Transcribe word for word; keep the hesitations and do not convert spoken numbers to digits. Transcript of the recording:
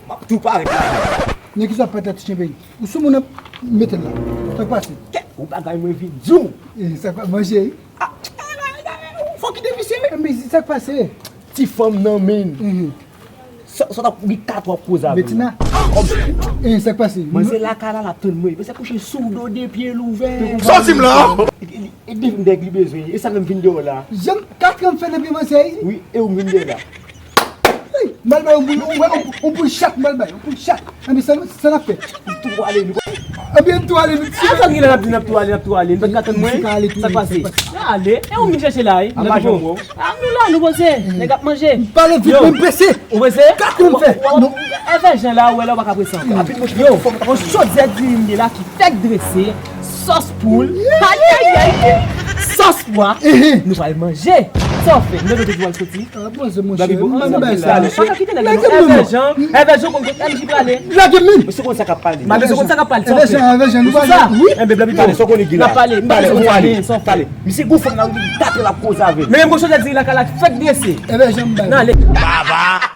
M ap tou parèt la. Nèg ki sot pèt la ti chen peyi. Ou sou moun ap mete l la. Sa k pase? Kèt ou bagay mwen vin di w. E, sa k pa manje? Ah, fòk ki devisye. Men sa k pase? Ti fanm nan men. Mhm. Sa sa t ap li kat w ap koze avè l. Betina. E, sa k pase? Manzè lakay la, l ap tann mwen. Manzè kouche sou do, de pye l ouvè. Sòti m la. E, e, e de nèg li bezwen. E sa menm vin deyò la. Janm katran m fè nan pye manzè. Wi, e ou m vin deyò la. M al bay yon poul, yon, yon, yon poul chat, m al bay yon poul chat. Anben, sa, sa n ap fè? Tou ale, nou. Anben, tou ale, nou. Sa k gen la, n ap di n ap tou ale, n ap tou ale. Nou pa ka tann mwen. Sa k pase? Ale, e ou vin chèche la, wi. A pa janm wè w. A, nou la, nou poze. Nèg ap manje. M pale vit, men m prese. Ou prese? Gad kòman m fè. Evè jan la, ou wè la, ou pa ka prese ankò. Yo, yon chodyè diri m gen la ki fèk drese, sòs poul, ayayay, sòs pwa, nou pral manje. Sa w fè? M tande w te di w al soti. Ah, bon, se monchè. Blabi, bon, ann bay sa. Pa ka kite nèg la non. Evè Jan, Evè Jan konn kot M J prale. Lage m men. Mesye konn sa k ap pale. Evè Jan, Evè Jan, nou pale. Wi. Enben, Blabi, pale, sa w konnen ki la. N ap pale, m pale, sa w konnen ki la. Pale. Misye gon fanm nan ri, gate l ap koze avè l. Men menm gon chodyè diri lakay la fèk drese. Evè Jan, m bay. Nan ale. Baba.